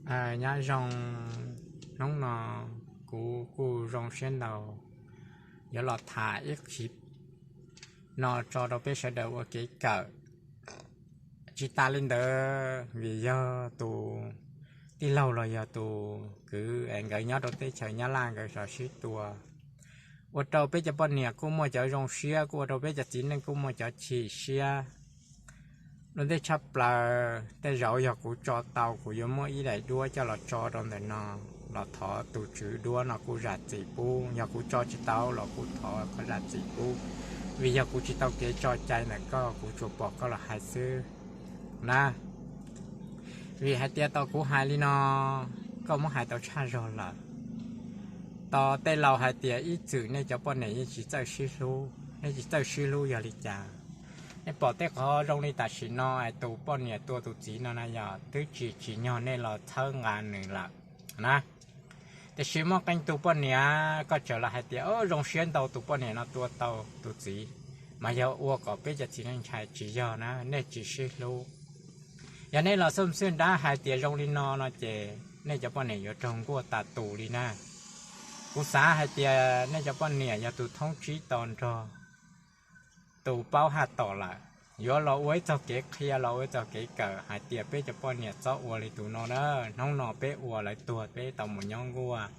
Nyob zoo, hnub no kuv kuj zoo siab ntau yuav los tham ib qhov no tso rau peb sawv daws ua kev kawm. Tsis tas li ntawd vim yog tus tij laug los yog tus kwv es nkawd nyob rau teb chaws Nyab Laj nkawd sib tua. Ua rau peb cov poj niam kuj muaj cov zoo siab, kuj ua rau peb cov txiv neej kuj muaj cov chim siab. Lub ntej tshaj plaws tej zaum yog kuv tso tau kuv yuav muab ib daim duab coj los tso rau ntawm no, los thov tus tswv duab no kuj zam txim pub. Yog kuv tso tsis tau los kuj thov koj zam txim pub, vim yog kuv tsis tau kev tso cai ntawm koj, kuv tsuas pom koj los hais xwb na. Vim hais tias tau kuv hais li no, koj muab hais tau tshaj zog lawm. Tos tej laus hais tias ib txwm nej cov poj niam yeej tsis txawj sib hlub, nej tsis txawj sib hlub yog li cas? Nej pom tej qhov zoo li tam sim no es tus poj niam tua tus txiv no na yog twb tsis tsim nyog nej los txhawb nqa nws lawm na. Tiam sis muaj qee tus poj niam koj txawm los hais tias zoo siab ntau tus poj niam no tua tau tus txiv, mas yog ua kom peb cov txiv neej ntshai, tsis yog na, nej tsis sib hlub. Yog nej los xoj xwm dab hais tias zoo li no no ces nej cov poj niam yuav raug nkuaj tas tus li na. Kuv xav hais tias nej cov poj niam yog tus thoob tsib to nrog tus paub haj tom lawm, yuav los ua ib txoj kev qhia, los ua ib txoj kev kawm hais tias peb cov poj niam txhob ua li tus no na. Hnub no peb ua lawv tuag peb tau mus nyob nkuaj.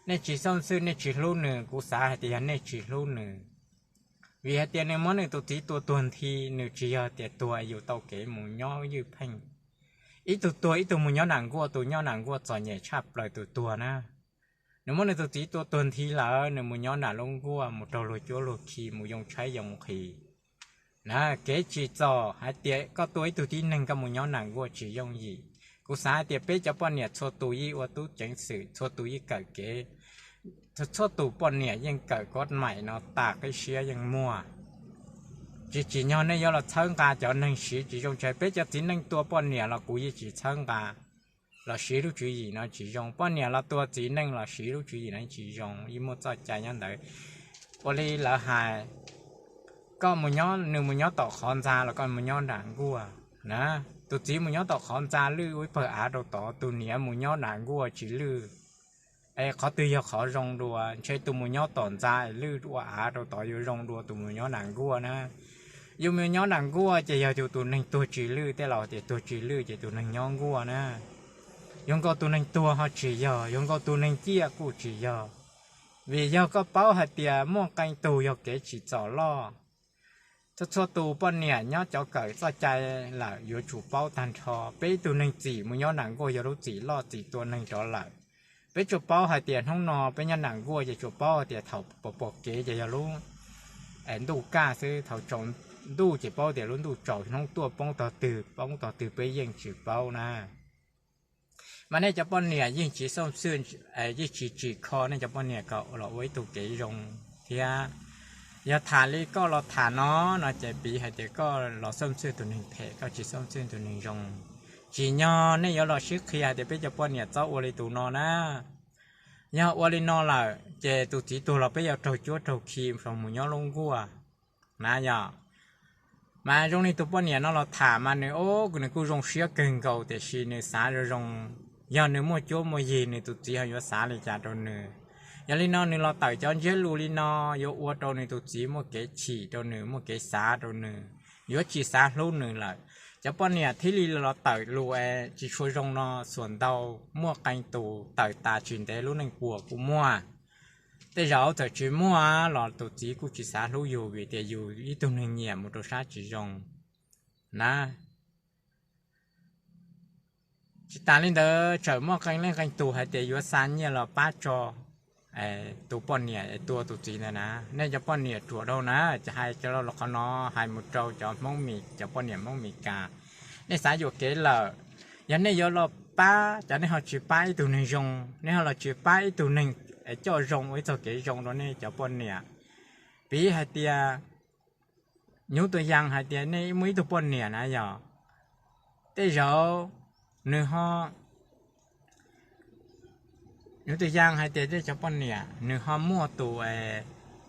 Nej tsis xoj xwm, nej tsis hlub nws, kuv xav hais tias yog nej tsis hlub nws. Vim hais tias nws muab nws tus txiv tua tuag nthi, nws tsis yog tias tuag yus tau kev mus nyob ywj pheej. Ib tug tuag ib tug mus nyob nram nkuaj, tus nyob nram nkuaj txom nyem tshaj plaws tus tuag na. Nws muab nws tus txiv tua tuag nthi lawm, nws mus nyob nram lub nkuaj, mus raug luag cuab luag khi, mus yoo tshaib yoo nqhis na. Kev tsim txom hais tias koj tua ib tug tib neeg koj mus nyob nram nkuaj tsis yooj yim. Kuv xav hais tias peb cov poj niam txhua tus yeej ua tub ceev xwm, txhua tus yeej kawm kev, txhua tus poj niam yeej kawm kov maim no tas qib siab yeej muaj. Tsis tsim nyog nej yuav los txhawb nqa cov neeg siv tsis zoo tshaj. Peb cov txiv neej tua poj niam los kuv yeej tsis txhawb nqa, los siv lub tswv yim no tsis zoo. Poj niam los tua txiv neej los siv lub tswv yim no tsis zoo, yeej muaj txoj cai nyob ntawd. Ua li lawv hais, koj mus nyob, nws mus nyob tom qhov ntxa los koj mus nyob nram nkuaj na. Tus txiv mus nyob tom qhov ntxa lwj ua ib pawg av rau tod, tus niam mus nyob nram nkuaj tsis lwj. Es qhov twg yog qhov zoo dua? Ntshe tus mus nyob tom ntxa es lwj ua av rau tod yuav zoo dua tus mus nyob nram nkuaj na. Yus mus nyob nram nkuaj ces yog yus tus neeg tuag tsis lwj, tej laus tias tuag tsis lwj ces tus neeg nyob nkuaj na. Yuav nkaus tus neeg tuag ho tsis yog, yuav nkaus tus neeg ciaj kuj tsis yog. Vim yog koj paub hais tias muaj qee tug yog kev tsim txom loj. Txhua txhua tus poj niam nyob cov kawm txoj cai lawm yuav tsum paub tag nrho. Peb ib tug neeg txim mus nyob nram nkuaj yog lub txim loj txim tua neeg rov lawm. Peb tsuas paub hais tias hnub no peb nyob nram nkuaj ces tsuas paub hais tias thaum pom pom kev ces yog lub ntuj kaj xwb, thaum tsaus ntuj ces paub tias lub ntuj tsaus, hnub tuaj poob tog twg poob tog twg peb yeej tsis paub na. Mas nej cov poj niam yeej tsis xoj xwm, yeej tsis tsim kho nej cov poj niam kom los ua ib tug kev zoo thiab. Yog tham li koj los tham no, no ces piv hais tias koj los xoj xwm tus neeg phem, koj tsis xoj xwm tus neeg zoo. Tsim nyog nej yuav los sib qhia hais tias peb cov poj niam txhob ua li tus no na. Yog ua li no lawm ces tus txiv tuag los peb yuav raug cuab raug khi mus nyob lub nkuaj na yom. Mas zoo li tus poj niam no los tham mas nws, o, nws kuj zoo siab kawg nkaus tiam sis nws xav zoo zoo, yog nws muaj cuab muaj yig nws tus txiv ho yuav xav li cas rau nws. Yog li no nws los tawm cov ntsiab lus li no yuav ua rau nws tus txiv muaj kev chim rau nws, muaj kev xav rau nws, yuav tsis xav hlub nws lawm. Cov poj niam thiaj li los tawm lus es tsis tshua zoo no xuas ntau, muaj qee tus tawm tas tsis ntev lub neej puas kuj muaj. Tej zaum txawm tsis muaj los tus txiv kuj tsis xav hlub yus vim tias yus ib tug neeg nyiam mus rau sab tsis zoo na. Tsis tas li ntawd tseem muaj qee leej qee tus hais tias yuav xa nyiaj los pab tso tus poj niam es tua tus txiv ntawd na. Nej cov poj niam ruam dhau na, ces hais cov qhov no hais mus rau cov Hmoob Mes, cov poj niam Hmoob Mes Kas. Nej xav yuam kev lawm, yog nej yuav los pab ces nej ho tsis pab ib tug neeg zoo, nej ho los tsis pab ib tug neeg coj zoo ua ib txoj kev zoo rau nej cov poj niam. Piv hais tias, nyuv tus yas hais tias nej muaj ib tug poj niam na yog, tej zaum nws ho, nyuv tus yas hais tias nej cov poj niam nws ho muaj tus,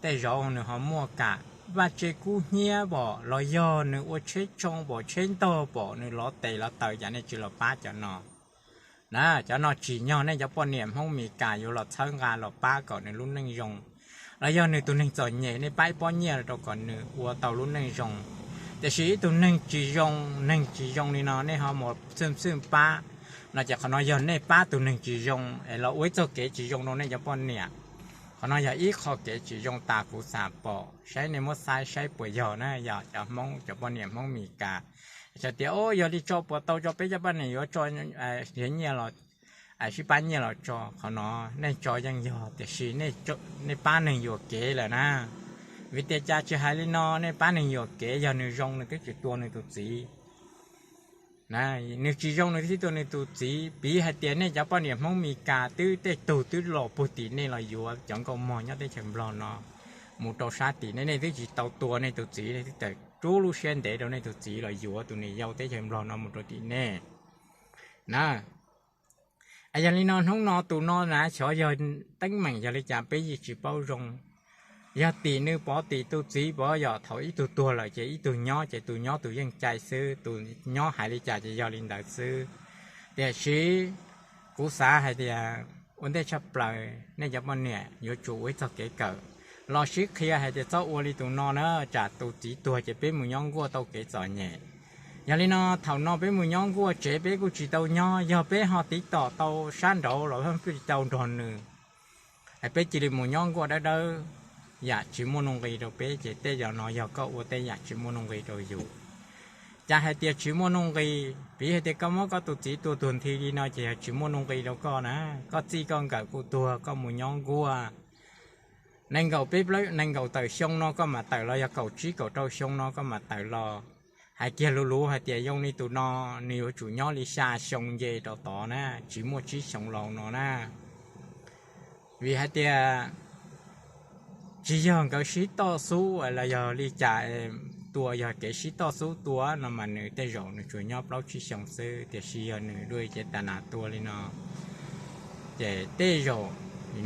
tej zaum nws ho muaj kam vaj tse kub hnyiab pom los yog nws ua tsheb tsoo pom tsheb ntog pom nws lov tes lov taw, cas nej tsis los pab cov no? Na, cov no tsim nyog nej cov poj niam Hmoob Mes Kas yuav los txhawb nqa los pab kom nws lub neej zoo, los yog nws tus neeg txom nyem nej pab ib pob nyiaj rau kom nws ua tau lub neej zoo. Tiam sis ib tug neeg tsis zoo, neeg tsis zoo li no nej ho mus xwj xwj pab no ces qhov no yog nej pab tus neeg tsis zoo es los ua ib txoj kev tsis zoo rau nej cov poj niam. Qhov no yog ib qho kev tsis zoo tas kuv xam pom, saib nej muab xaiv saib puas yog na, yog cov Hmoob, cov poj niam Hmoob Mes Kas. Txawm tias, o, yog li tso puas tau, tso peb cov poj niam yuav tso nrhiav nyiaj los, sib pab nyiaj los tso, qhov no nej tso yeej yog, tiam sis nej pab neeg yuam kev lawm na. Vim tias cas tsis hais li no, nej pab neeg yuam kev, yog nws zoo nws twb tsis tua nws tus txiv. Nws tsis zoo nws thiaj tua nws tus txiv. Piv hais tias nej cov poj niam Hmoob Mes Kas twb tej tug twb los puag tim nej los yuav cov nkauj mog nyob teb chaws Nplog no mus rau sab tim nej, nej twb tsis tau tua nej tus txiv, nej twb tawm rub lub siab ntev rau nej tus txiv los yuav tus niam yau teb chaws Nplog no mus rau tim nej na. Yog li no hnub no tus no na xyov yog teeb meem yog li cas peb yeej tsis paub zoo. Yog tim nws pov tim tus txiv pov, yog thaum ib tug tuag lawm ces ib tug nyob, ces tus nyob tus yeej cai xwb, tus nyob hais li cas ces yog li ntawd xwb. Tiam sis kuv xav hais tias ua ntej tshaj plaws nej cov poj niam yuav tsum ua ib txoj kev kawm los sib qhia hais tias txhob ua li tus no na, tsam tus txiv tuag ces peb mus nyob nkuaj tau kev txom nyem. Yog li no thaum no peb mus nyob nkuaj tsev peb kuj tsis tau nyob, yog peb ho tiv tom tau sab nraud los peb tsis tau nrog nws, peb cia li mus nyob nkuaj dawb dawb, yam tsis muaj nuj nqis rau peb, ces tej zaum no yog koj ua tej yam tsis muaj nuj nqis rau yus. Cas hais tias tsis muaj nuj nqis, piv hais tias koj muab koj tus txiv tua tuag nthi li no ces yog tsis muaj nuj nqis rau koj na. Koj txij koj nkawm kuj tuag, koj mus nyob nkuaj, nees nkaum peb plaub nees nkaum tawm xyoo no koj mam tawm los, yog kaum tsib kaum rau xyoo no koj mam tawm los. Hais kiag luv luv hais tias zoo li tus no, nws yuav tsum nyob li xya xyoo nce rau tod na, tsis muaj tsib xyoo laus no na. Vim hais tias tsis yog nkawd sib toj xub los yog li cas, tua yog kev sib toj xub tua no mas nws tej zaum nws tsuas nyob plaub tsib xyoo xwb, tiam sis yog nws dua cev tas nas tua li no ces tej zaum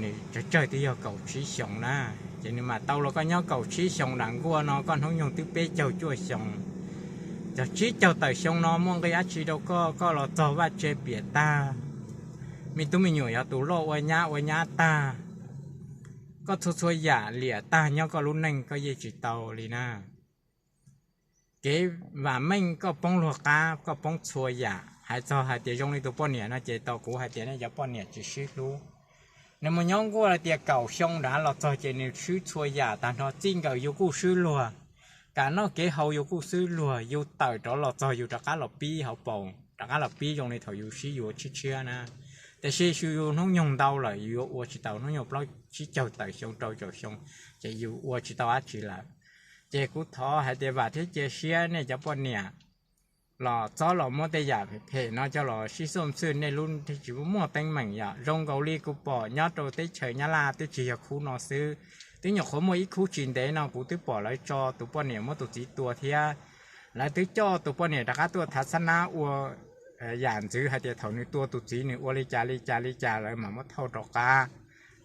nws tsawg tsawg twb yog kaum tsib xyoo na. Ces nws mam tau los koj nyob kaum tsib xyoo nram nkuaj no, koj hnub nyoog twb peb caug cuaj xyoo. Cov tsib caug tawm xyoo no muaj nqi dab tsi rau koj? Koj los txog vaj tse piam tag, me tub me nyuam yog tus loj ua nyab ua nyab tag, koj txhua txhua yam liam tag nyob koj lub neej koj yeej tsis tau li na. Kev vam meej koj poob luag qab, koj poob txhua yam. Hais txog hais tias zoo li tus poj niam no ces tau kuv hais tias nej cov poj niam tsis sib hlub. Nws mus nyob nkuaj hais tias kaum xyoo nrad los txog ces nws swb txhua yam tag nrho, txij nkawm yus kuj swb luag, kam noj kev haus yus kuj swb luag, yus tawm rov los txog yus rov qab los pib hauv paus, rov qab los pib zoo li thaum yus sib yuav tshiab tshiab na. Tiam sis yus hnub nyoog ntau lawm yus yuav ua tsis tau, hnub nyoog plaub tsib caug tawm xyoo rau caum xyoo ces yus ua tsis tau dab tsi lawm. Ces kuv thov hais tias vam thiab cia siab nej cov poj niam los txhob los muab tej yam phem phem no coj los sib xoj xwj, nej lub tsis muaj teeb meem yom. Zoo nkaus li kuv pom nyob rau teb chaws Nyab Laj twb tsis yog khub no xwb, twb nyuam qhuav muaj ib khub tsis ntev no kuv twb pom lawv tso tus poj niam muab tus txiv tua thiab. Lawv twb coj tus poj niam rov qab tuaj thav xab nab ua yam ntxwv hais tias thaum nws tua tus txiv nws ua li cas li cas li cas lawv mam muab thauj rov qab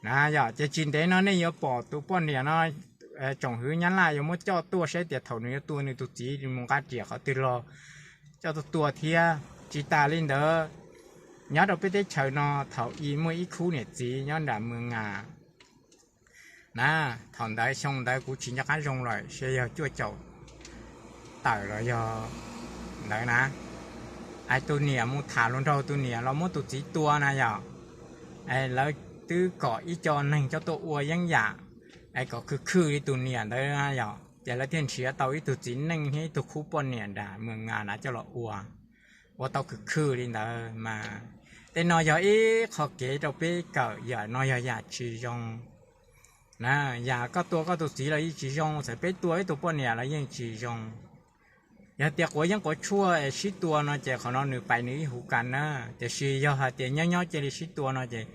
na yom. Ces tsis ntev no nej yuav pom tus poj niam no, tsoom hwv Nyab Laj yuav muab coj tuaj saib tias thaum nws yuav tua nws tus txiv mus nqa riam qhov twg los coj tuaj tua thiab. Tsis tas li ntawd, nyob rau peb teb chaws no thaum i muaj ib khub niam txiv nyob nram Mws Nas na, thaum ntawd xyoo ntawd kuv tsis nco qab zoo lawm, sia yog cuaj caum tawm los yog ntawd na, es tus niam mus tham hluas nraug, tus niam los muab tus txiv tua na yom. Es lawv twb kom ib co neeg coj tuaj ua yeeb yam es kom khwv khwv li tus niam ntawd na yom, ces lawv thiaj nrhiav tau ib tug txiv neej thiab ib tug khub poj niam nram Mws Nas na coj los ua, ua tau khwv khwv li ntawd mas. Tej no yog ib qho kev rau peb kawm, yam no yog yam tsis zoo na. Yam koj tua koj tus txiv los yeej tsis zoo, txawm peb tua ib tug poj niam los yeej tsis zoo. Yog tias quav yeeb quav tshuaj es sib tua no ces qhov no nws pais nws ib huv kas na. Tiam sis yog hais tias nyob nyob cia li sib tua no ces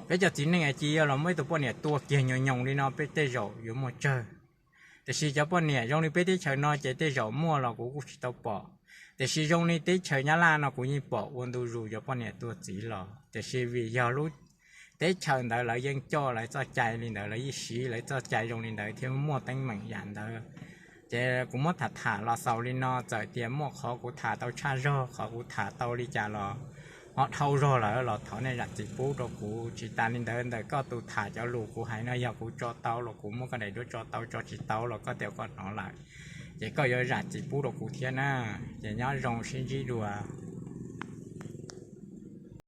peb cov txiv neej es cia li los muab ib tug poj niam tua kiag nyoos nyoos li no peb tej zaum yuav muaj tsawg. Tiam sis cov poj niam zoo li peb teb chaws no ces tej zaum muaj los kuv kuj tsis tau pom. Tiam sis zoo li teb chaws Nyab Laj no kuv yeej pom ua ntu zus cov poj niam tua txiv los, tiam sis vim yog lub teb chaws ntawd lawv yeej coj lawv txoj cai li ntawd, lawv yeej siv lawv txoj cai zoo li ntawd thiab muaj teeb meem yam ntawd. Ces kuv muab tham tham los xaus li no, txawm tias muaj qhov kuv tham tau tshaj zog, qhov kuv tham tau li cas los ho dhau zog lawm los thov nej zam txim pub rau kuv. Tsis tas li ntawd, ntawm koj tus tham cov lus kuv hais no, yog kuv tso tau los kuv muab koj daim duab tso tau, tso tsis tau los koj tias koj hnov lawm, ces koj yuav zam txim pub rau kuv thiab na. Ces nyob zoo, sib ntsib dua.